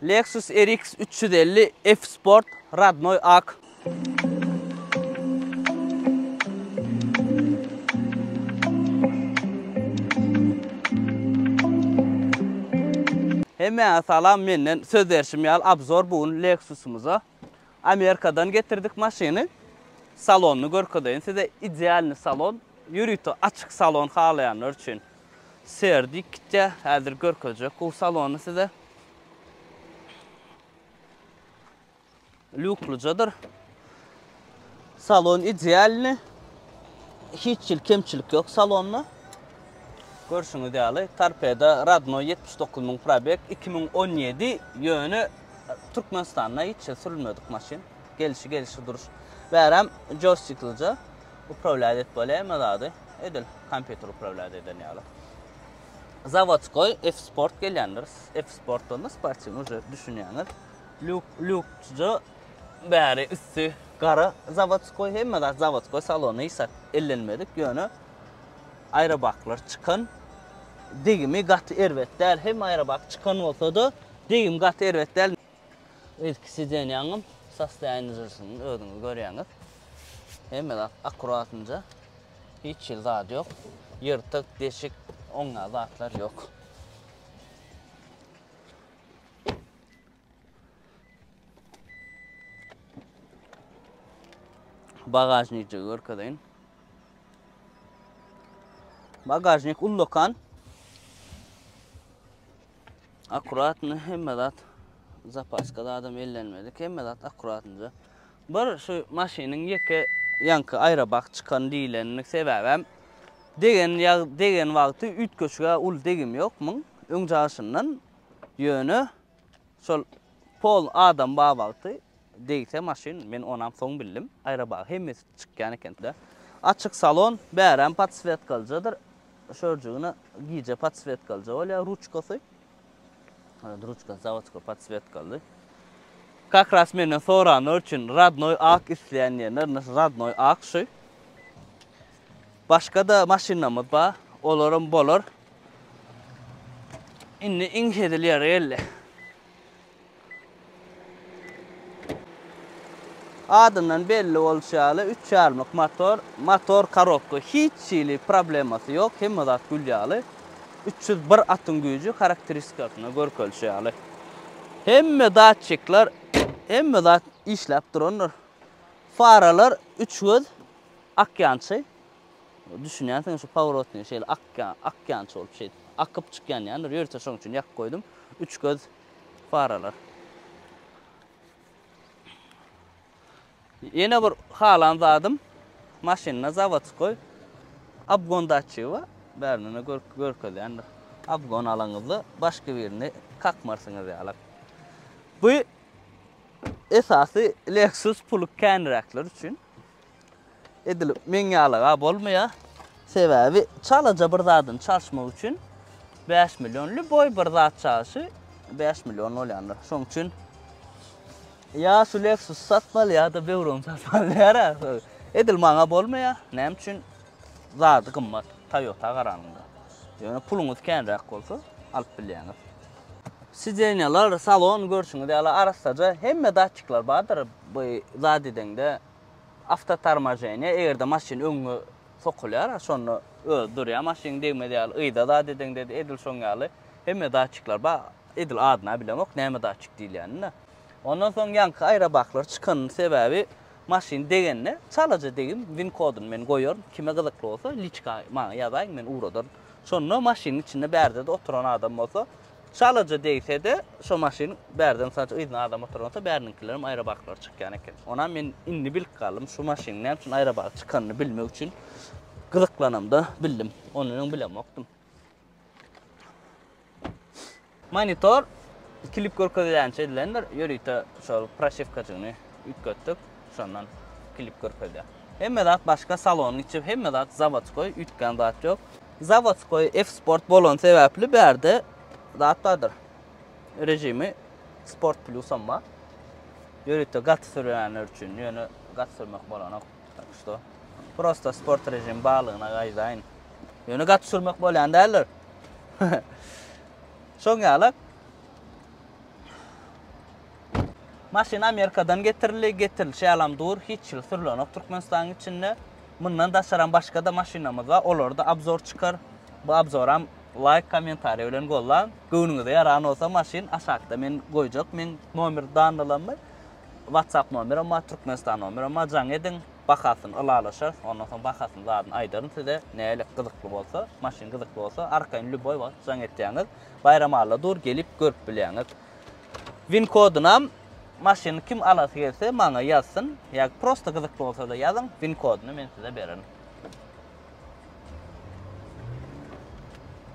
Lexus RX 350 F Sport Radnoy ak. Hemmäňe salam menden söz berşim ýaly obzor bu gün Lexusymyza. Amerikadan getirdik maşyny. Salonyny görkezeýin size idealny salon. Ýörite açyk salon halaýanlar üçin. Serdi gitýär. Häzir görkezjek bu salony size. Lýuklyjadyr. Salon idealny. Hiç hil kemçilik ýok salonda. Görşüňiz ýaly, Torpedo radnoý 79 müň probeg, 2017, ýöne Türkmenistanda hiç hil sürülmedik maşyn. Gelşi gelşi duruş. Bärem joystiklyja uprawlýat edip bolýar hemme zady. Edil kompýuter uprawlýat eden ýaly. Zawodskoý F-Sport gelýändir. F-Sportdan da sportiwny uje düşünýäňiz. Lýuk, lýukja bäri üsti gara zawodskoý, hemme zat zawodskoý salony hiç zat ellenmedik, ýöne aerobaklar çykan. Degimi gaty erbet däl, hem aerobak çykan bolsa-da degim gaty erbet däl. Yzky sidenýaňam sostoýaniýasyny özüňiz görýäňiz. Hemme zat akkuratynja. Hiç hili zat ýok. Ýyrtyk, deşik, oňňa zatlar ýok. Bagažnijigi görkezeýin. Bagažnik ullakan. Akkuratny hemme zat zapaska zadam ellenmedik. Hemme zat akkuratnyja. Bir şu maşynyň ýeke ýaňky aýrabak çykan diýileniniň sebäbem degen ýag degen wagty üýtgeşige uly degim ýok muň öň jaşyndan ýöne şol pol adam bar wagty degse maşyn men onam soň bildim aýrabagy hemmesi çykýan eken açyk salon bärem podswetkalyjadyr şörjügine gije podswetkalyja bolýar ruçkasy Ruçka zawodskoý podswetkaly. Kak ras menden soranlar üçin radnoý ak isleýän diýenler ine şu radnoý ak şu. Başga-da maşynlarymyz bar. Olaram bolar. Indi iň hezil ýeri geldi. Adyndan belli bolşy ýaly üç ýarymlyk motor, motor korobka hiç hili problemasy ýok, hemme zat gül ýaly. 301 atyň güýji harakteristikasynda görkezilişi ýaly. Hemme datçikler, hemme zat işläp durandyr. Faralar üç göz akýançy. Düşünýänsiňiz şu powrotnyý şeýle akýan, akýançy bolup şeýdip akyp çykýan ýandyr. Ýörite şoň üçin ýakyp goýdum. Üç göz Faralar. Ýene bir halan zadym maşynda zawodskoý obgon datçigi bar. Bärinde görkezýändir. Obgon alaňyzda başga birini kakmarsyňyz ýalak. Bu esasy Lexus puly känräkler üçin. Edil meň ýalyga bolmaýar. Sebäbi çalaja bir zadyny çalyşmak üçin 5 million, lýuboý bir zat çalşy 5 million bolýandyr. Şonuň üçin ýa şu Lexus satmaly ýa-da böwregimi satmaly diýýär. Edil maňa bolmaýar. Näme üçin? Zady gymmat Toyota garanyňda. Ýöne puluňyz känräk bolsa alyp bilýäňiz. Sidenýalar, salon görşüňiz ýaly arassaja, hemme datçikler bardyr. Bu zat edeňde Awtotormoženiýe, eger-de maşyn öňüňe sokulýar, şonda özi durýar, maşynyň degmez ýaly, yza zat edeňde-de edil şoň ýaly hemme datçikler bar. Edil adyny-a bilemok, näme datçik diýilýänini-de. Ondan soň ýaňky aerobaklar çykanynyň sebäbi maşyn degende çalaja degim win koduny men goýaryn, kime gyzykly bolsa liçka maňa ýazaýyň men ugradaryn. Şonda maşynyň içinde bärde-de oturan adam bolsa Çalaja degse-de, şo maşyn bärden sadece yzyna adam oturan bolsa, bäriniňkilerem aerobaklary çykýan eken. Onam men indi bilip galdym, şu maşynyň näme üçin aerobagy çykanyny bilmek üçin gyzyklanamda bildim. Ondan öň bilemokdym. Monitor klip görkezilýänçe edilendir. Ýörite şol proşiwkajygyny üýtgetdik. Şondan klip görkezýär. Hemme zat başga salonyň içi hemme zat zawodskoý üýtgän zat ýok. Zawodskoý F sport bolany sebäpli bärde zat bardyr. Režimi sport plusam bar. Ýörite gaty sürýänler üçin ýöne gaty sürmek bolanok. Tak şto prosta sport režim barlygyna gaýdaýyn. Ýöne gaty sürmek bolýan däldir. Şoň ýaly. Maşyn Amerikadan getirildi, getirilişi ýalam dur, hiç hili sürülenok Türkmenistanyň içinde. Mundan daşaram başga-da maşynamyz bar, olarda obzor çykar. Bu obzoram laýk, kommentariý bilen gollaň. Göwnüňize ýaran bolsa maşyn aşakda men goýjak meň nomer dannylarymy. WhatsApp nomerim bar, Türkmenistan nomerim bar, jaň ediň, bahasyny ylalaşarys. Ondan soň bahasyny zadyny aýdaryn size. Nähili gyzykly bolsa, maşyn gyzykly bolsa arkaýyn lýuboý wagt jaň etýäňiz. Baýramalla dur, gelip görüp bilýäňiz. Win kodunam maşyny kim alasy gelse maňa ýazsyn, ýa prosta gyzykly bolsada ýazyň, win koduny men size bererin.